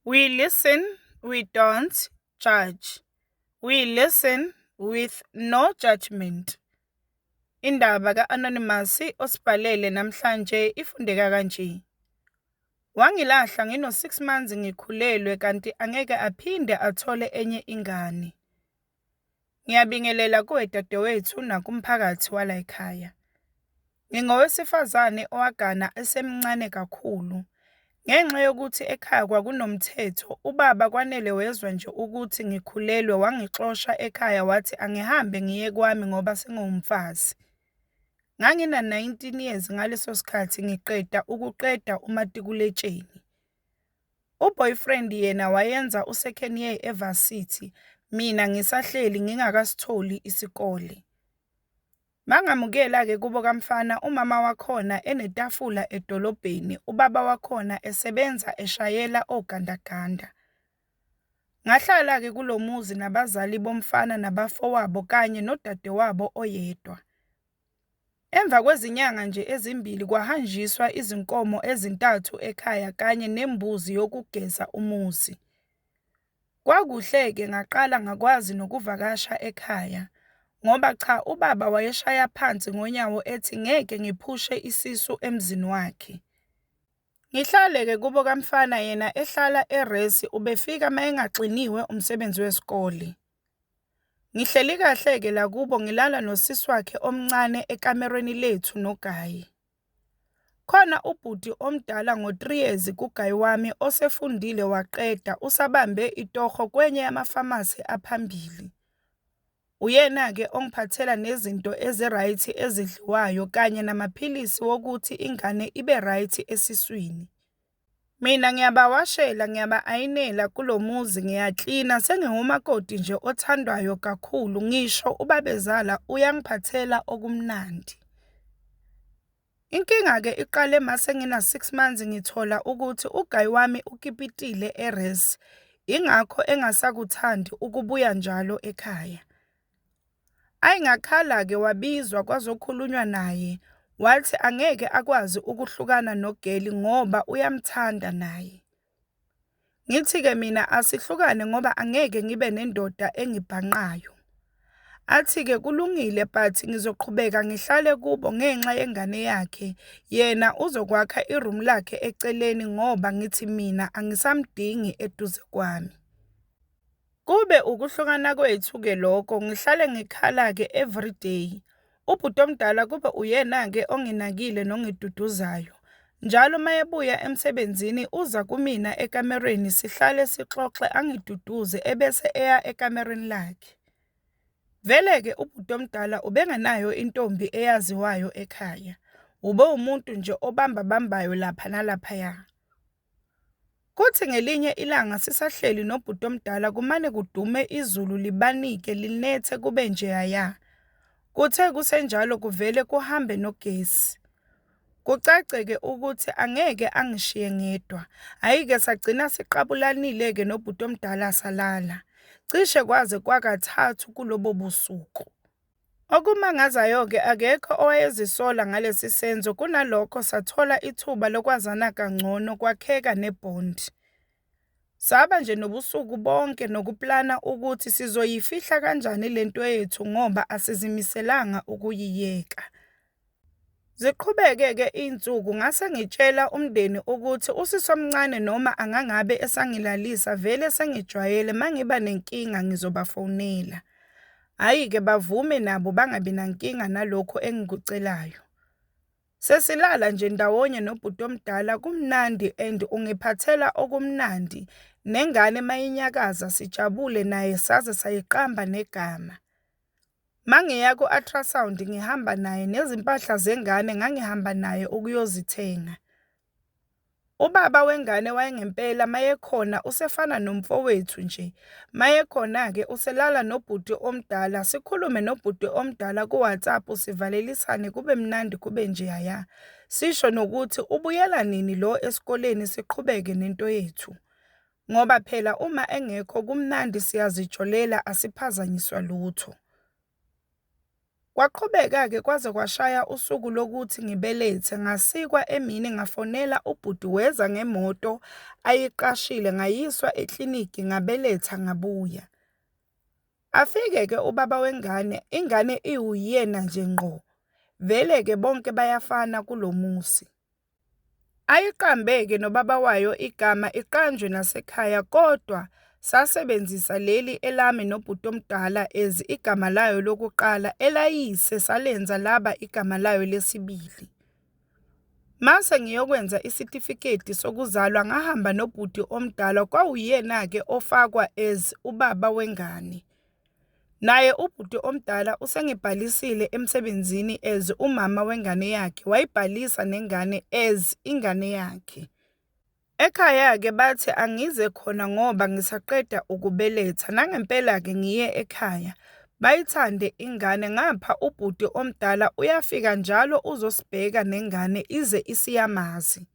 We listen, we don't judge. We listen with no judgment. Indaba ka-Anonymous osibhalele namhlanje ifundeka kanje. Wangilahla ngino-6 months ngikhulelwe kanti angeke aphinde athole enye ingane. Ngiyabingelela kuwe dadewethu nakumphakathi wala ekhaya. Ngingowesifazane owagana esemncane kakhulu. Ngenxa yokuthi ekhaya kwakunomthetho, ubaba kwanele wezwa nje ukuthi ngikhulelwe wangixosha ekhaya wathi angihambe ngiye kwami ngoba sengiwumfazi. Ngangina-19 years ngaleso sikhathi ngiqeda ukuqeda umatikuletsheni. U-boyfriend yena wayenza u-second year e-varsity, mina ngisahleli ngingakasitholi isikole. Bangamukela-ke kubo kamfana umama wakhona enetafula edolobheni, ubaba wakhona esebenza eshayela ogandaganda. Ngahlala-ke kulo muzi nabazali bomfana nabafowabo kanye nodadewabo oyedwa. Emva kwezinyanga nje ezimbili kwahanjiswa izinkomo ezintathu ekhaya kanye nembuzi yokugeza umuzi. Kwakuhle-ke ngaqala ngakwazi nokuvakasha ekhaya, ngoba cha ubaba wayeshaya phansi ngonyawo ethi ngeke ngiphushe isisu emzini wakhe. Ngihlale-ke kubo kamfana yena ehlala eresi ubefika mayengaxiniwe umsebenzi wesikole. Ngihleli kahle-ke la kubo ngilala nosisi wakhe omncane ekamerweni lethu noGayi. Khona ubhuti omdala ngo-3 years kuGayi wami osefundile waqeda usabambe itoho kwenye yamafamasi aphambili. Uyena-ke ongiphathela nezinto ezi-right ezidliwayo kanye namaphilisi wokuthi ingane ibe right esiswini. Mina ngiyabawashela ngiyaba-ayinela kulo muzi ngiyaklina sengingumakoti nje othandwayo kakhulu ngisho ubabezala uyangiphathela okumnandi. Inkinga-ke iqale mase ngina-6 months ngithola ukuthi uGayi wami ukipitile e-res, ingakho engasakuthandi ukubuya njalo ekhaya. Ayi ngakhala-ke wabizwa kwazokhulunywa naye, wathi angeke akwazi ukuhlukana nogeli ngoba uyamthanda naye. Ngithi-ke mina asihlukane ngoba angeke ngibe nendoda engibhanqayo. Athi-ke kulungile but ngizoqhubeka ngihlale kubo ngenxa yengane yakhe, yena uzokwakha i-room lakhe eceleni ngoba ngithi mina angisamdingi eduze kwami. Kube ukuhlukana kwethu-ke lokho, ngihlale ngikhala-ke everyday. Ubhuti omdala kube uyena-ke onginakile nongiduduzayo. Njalo mayebuya emsebenzini uza kumina ekamerweni sihlale sixoxe angiduduze ebese eya ekamerweni lakhe. Vele-ke ubhuti omdala ubengenayo intombi eyaziwayo ekhaya. Ubewumuntu nje obambabambayo lapha nalaphaya. Kuthi ngelinye ilanga sisahleli nobhuti omdala kumane kudume izulu libanike linethe kube njeyaya. Kuthe kusenjalo kuvele kuhambe nogesi. Kucace-ke ukuthi angeke angishiye ngedwa. Hhayi-ke sagcina siqabulanile-ke nobhuti omdala salala. Cishe kwaze kwakathathu kulobo busuku. Okumangazayo-ke akekho owayezisola ngalesi senzo kunalokho sathola ithuba lokwazana kangcono kwakheka ne-bond. Saba nje nobusuku bonke nokuplana ukuthi sizoyifihla kanjani lento yethu ngoba asizimiselanga ukuyiyeka. Ziqhubeke-ke iy'nsuku ngase ngitshela umndeni ukuthi usisi omncane noma angangabe esangilalisa vele sengijwayele mangiba nenkinga ngizobafonela. Hhayi-ke bavume nabo bangabi nankinga nalokhu engikucelayo. Sesilala nje ndawonye nobhuti omdala kumnandi and ungiphathela okumnandi nengane mayinyakaza sijabule naye saze sayiqamba negama. Mangiya ku-ultrasound ngihamba naye nezimpahla zengane ngangihamba naye ukuyozithenga. Ubaba wengane wayengempela mayekhona usefana nomfowethu nje. Mayekhona-ke uselala nobhuti omdala, sikhulume nobhuti omdala ku-WhatsApp sivalelisane kube mnandi kube njeyaya. Sisho nokuthi ubuyela nini lo esikoleni siqhubeke nento yethu. Ngoba phela uma engekho kumnandi siyazijolela asiphazanyiswa lutho. Kwaqhubeka-ke kwaze kwashaya usuku lokuthi ngibelethe, ngasikwa emini ngafonela ubhuti weza ngemoto ayiqashile ngayiswa ekliniki ngabeletha ngabuya. Afike-ke ubaba wengane, ingane iwuyena nje ngqo. Vele-ke bonke bayafana kulo muzi. Ayiqambe-ke nobaba wayo igama iqanjwe nasekhaya kodwa sasebenzisa leli elami nobhuti omdala as igama layo lokuqala, elayise salenza laba igama layo lesibili. Mase ngiyokwenza isitifiketi sokuzalwa ngahamba nobhuti omdala kwawuyena-ke ofakwa as ubaba wengane. Naye ubhuti omdala usengibhalisile emsebenzini as umama wengane yakhe, wayibhalisa nengane as ingane yakhe. Ekhaya-ke bathi angize khona ngoba ngisaqeda ukubeletha. Nangempela-ke ngiye ekhaya, bayithande ingane. Ngapha ubhuti omdala uyafika njalo uzosibheka nengane ize isiyamazi.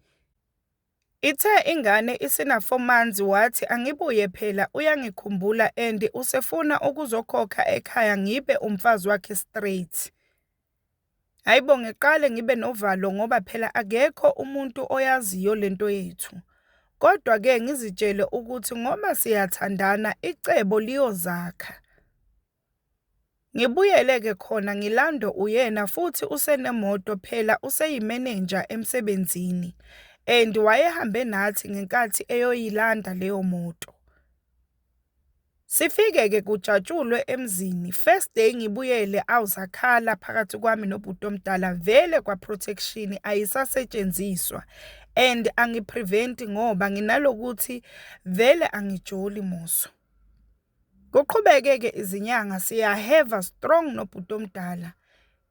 Ithe ingane isina-4 months wathi angibuye phela uyangikhumbula and usefuna ukuzokhokha ekhaya ngibe umfazi wakhe straight. Hhayi bo, ngiqale ngibe novalo ngoba phela akekho umuntu oyaziyo lento yethu. Kodwa-ke ngizitshele ukuthi ngoba siyathandana icebo liyozakha. Ngibuyele-ke khona ngilandwe uyena futhi usenemoto phela useyimenenja emsebenzini and wayehambe nathi ngenkathi eyoyilanda leyo moto. Sifike-ke kujatshulwe emzini. First day ngibuyele, awu zakhala phakathi kwami nobhuti omdala, vele kwa-protection ayisasetshenziswa and angi-prevent-i ngoba nginalokuthi vele angijoli muso. Kuqhubeke-ke izinyanga siyaheva strong nobhuti omdala.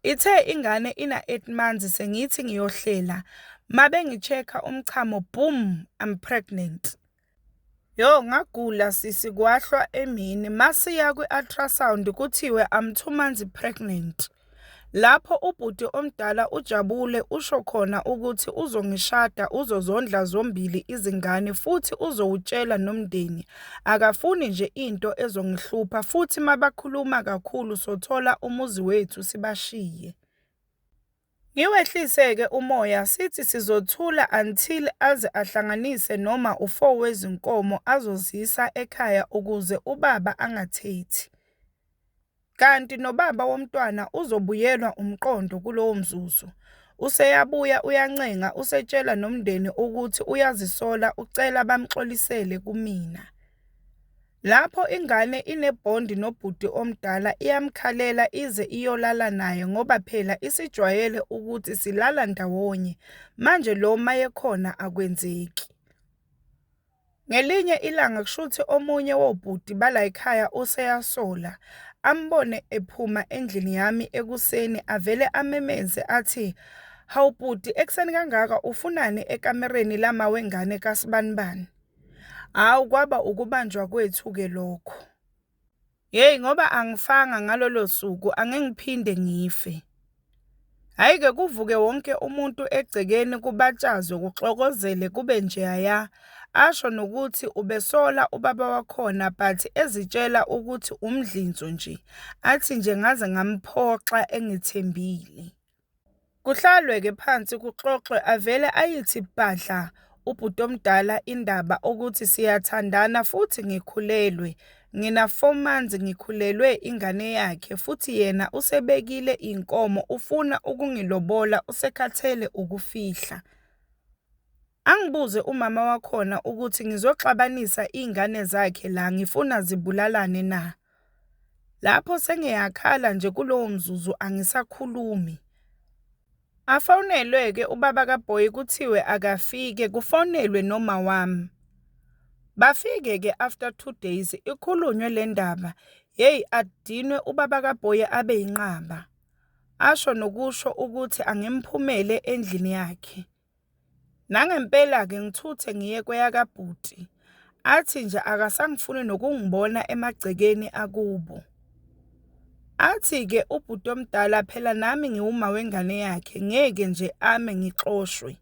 Ithe ingane ina-8 months sengithi ngiyohlela, mabengi-check-a umchamo, boom, I'm pregnant. Yo, ngagula sisi kwahlwa emini. Masiya kwi-ultrasound kuthiwe I'm 2 months pregnant. Lapho ubhuti omdala ujabule usho khona ukuthi uzongishada uzozondla zombili izingane futhi uzowutshela nomndeni. Akafuni nje into ezongihlupha futhi mabakhuluma kakhulu sothola umuzi wethu sibashiye. Ngiwehlise-ke umoya sithi sizothula until aze ahlanganise noma u-4 wezinkomo azozisa ekhaya ukuze ubaba angathethi. Kanti nobaba womntwana uzobuyelwa umqondo kulowo mzuzu. Useyabuya uyancenga usetshela nomndeni ukuthi uyazisola ucela bamxolisele kumina. Lapho ingane inebhondi nobhuti omdala iyamkhalela ize iyolala naye ngoba phela isijwayele ukuthi silala ndawonye, manje lo mayekhona akwenzeki. Ngelinye ilanga kushuthi omunye wobhuti balayikhaya useyasola, ambone ephuma endlini yami ekuseni avele amemeze athi, "Hawu bhuti, ekuseni kangaka ufunani ekamereni lama wengane kaSibanibani?" Hawu kwaba ukubanjwa kwethu-ke lokho. Yeyi ngoba angifanga ngalolo suku angengiphinde ngife. Hhayi-ke kuvuke wonke umuntu egcekeni kubatshazwe kuxokozele kube njeyaya. Asho nokuthi ubesola ubaba wakhona but ezitshela ukuthi umdlinzo nje. Athi nje ngaze ngamphoxa engithembile. Kuhlalwe-ke phansi kuxoxwe avele ayithi bhadla ubhuti omdala indaba ukuthi siyathandana futhi ngikhulelwe. Ngina-4 months ngikhulelwe ingane yakhe futhi yena usebekile iy'nkomo ufuna ukungilobola usekhathele ukufihla. Angibuze umama wakhona ukuthi ngizoxabanisa iy'ngane zakhe la ngifuna zibulalane na? Lapho sengiyakhala nje kulowo mzuzu angisakhulumi. Afonelwe-ke ubaba kaBoy kuthiwe akafike, kufonelwe noma wami. Bafike-ke after 2 days ikhulunywe le ndaba. Yeyi adinwe ubaba kaBoy abe yinqaba. Asho nokusho ukuthi angimphumele endlini yakhe. Nangempela-ke ngithuthe ngiye kweyakabhuti. Athi nje akasangifuni nokungibona emagcekeni akubo. Athi-ke ubhuti omdala phela nami ngiwuma wengane yakhe ngeke nje ame ngixoshwe.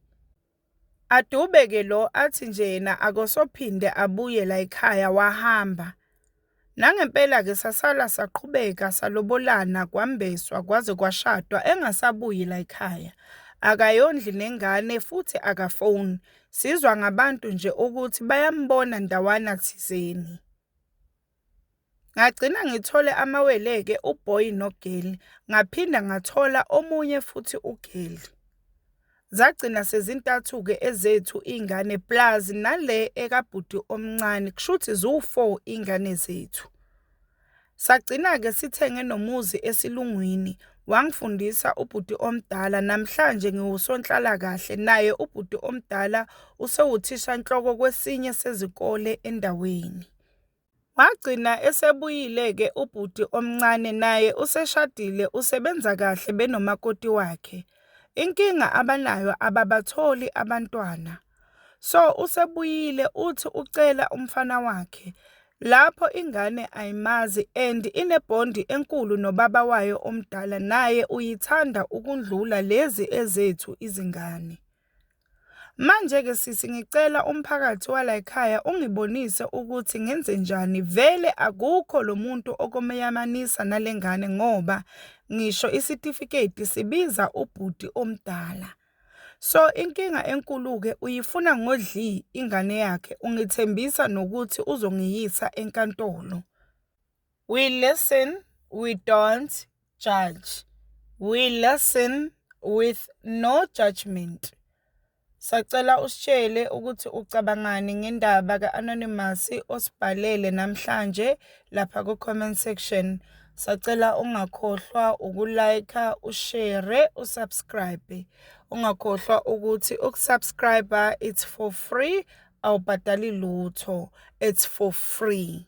Adube-ke lo athi nje yena akosophinde abuye la ekhaya wahamba. Nangempela-ke sasala saqhubeka salobolana kwambeswa kwaze kwashadwa engasabuyi layikhaya. Akayondli nengane futhi akafoni, sizwa ngabantu nje ukuthi bayambona ndawana thizeni. Ngagcina ngithole amawele-ke u-boy no-girl, ngaphinda ngathola omunye futhi u-girl. Zagcina sezintathu-ke ezethu iy'ngane plus nale ekabhuti omncane, kushuthi ziwu-four iy'ngane zethu. Sagcina-ke sithenge nomuzi esilungwini, wangifundisa ubhuti omdala, namhlanje ngiwusonhlalakahle, naye ubhuti omdala usewuthishanhloko kwesinye sezikole endaweni. Wagcina esebuyile-ke ubhuti omncane naye useshadile usebenza kahle benomakoti wakhe. Inkinga abanayo ababatholi abantwana. So usebuyile uthi ucela umfana wakhe. Lapho ingane ayimazi and inebhondi enkulu nobaba wayo omdala naye uyithanda ukundlula lezi ezethu izingane. Manje-ke sisi ngicela umphakathi walayikhaya ungibonise ukuthi ngenzenjani, vele akukho lo muntu okomeyamanisa nale ngane ngoba ngisho isitifiketi sibiza ubhuti omdala. So inkinga enkulu-ke uyifuna ngodli ingane yakhe, ungithembisa nokuthi uzongiyisa enkantolo. We listen, we don't judge. We listen with no judgment. Sacela usitshele ukuthi ucabangani ngendaba ka-Anonymous osibhalele namhlanje lapha ku-comment section. Sacela ungakhohlwa uku-like, ushare, usubscribe. Ungakhohlwa ukuthi ukusubscribe it's for free, awubhadali lutho, it's for free.